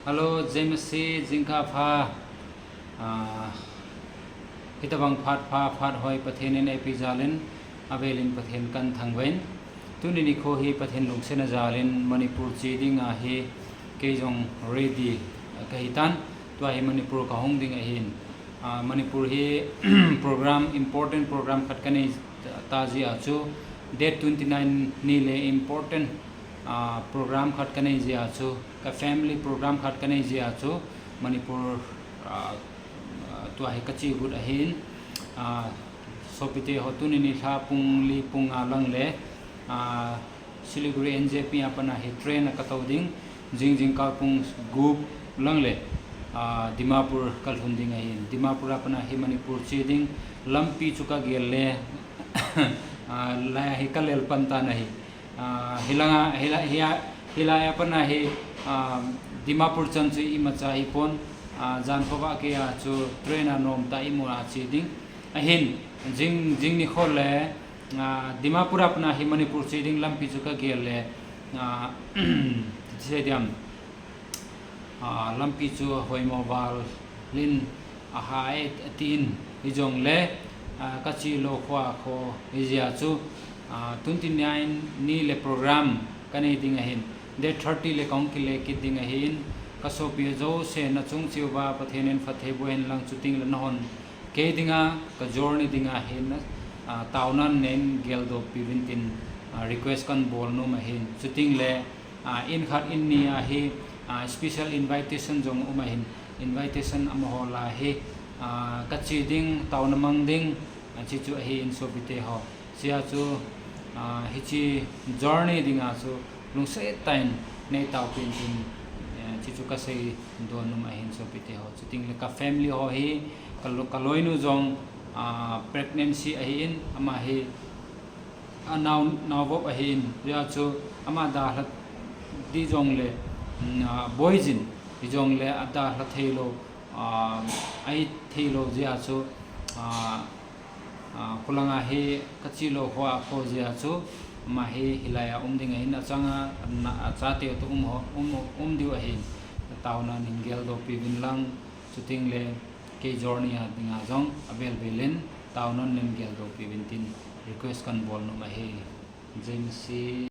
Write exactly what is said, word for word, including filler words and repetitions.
Hello, James C, jingkah pha. Ah, hitabang phat pha, phat hoi Pathen in eipeh jal in, avel in Pathen kathangvah in. Tuni nikho hi Pathen lungsetna jal in Manipur che ding ahi, kei jong ready kahi tan, tua hi Manipur kahung ding ahin. Ah, Manipur hi program, important program khat kanei ta jeh a chu, date twenty nine ni le important, ah, program khat kanei jeh a chu, ka family program khat kanei jeh a chu, Manipur, ah, ah, tua hi kache got ahin, ah, sopite ho tuni nilhah pung li pung nga lang le, ah, Siliguri N J P a pat a hi train a katou ding, jing jingkah pung gup lang le, ah, Dimapur kalhun ding ahin. Dimapur a pat a hi Manipur che ding, lampi chu kagel le, ah, lai a hi kalel pan tan ahi. Ah, hilanga, hila-, hia-, hilai a pat a hi, ah, Dimapur chan chu imacha hipon, ah, jan khovah kei a chu train a nomtah imu a che ding. Ahin, jing, jing nikho le, ah, Dimapur a pat a hi Manipur che ding lampi chu kagel le, ah, ti sei diam. Ah, lampi chu hoimo val in ahai atin, hijongle, ah, kache lou kho a kho hijeh a chu, ah, twenty nine ni le program kanei ding ahin, date thirty le kahung kile kit ding ahin, kasopi jouse nachung cheh uva Pathen in phatthei boh hen lang, chuteng le nahon kei dinga, ka journey dinga hin, ah, taona nei geldoh piuvin tin, ah, request kahin bol nom ahin. Chuteng le, ah, in khat in ni a hi, ah, special invitation jong um ahin, invitation amaho lah a hi, ah, kache ding, taona mang ding, ah, hiche chu ahin sopite ho. Hiche a chu, ah, hiche journey dinga chu lungset tah in nei taopeh in tin, eh, hiche chu kasei doh nom ahin sopite ho. Chuteng le ka family ho hi, ka lo-, ka loinu jong, ah, pregnancy ahin, ama hi, anao, naovop ahin, hijeh a chu ama dalha ding jongle, mm, ah, boijin, hijongle adalha thei lou, ah, ahi thei lou jeh a chu, ah, ah, kholanga hi kache lou kho a kho jeh a chu, ama hi hilai a um ding ahin, achanga, na, achate toh um ho, um, um diu ahin, taona nei geldoh piuvin lang, chuteng le kei journey a dinga jong avel vel in taona nei geldoh piuvin tin request kahin bol nom ahi. James C.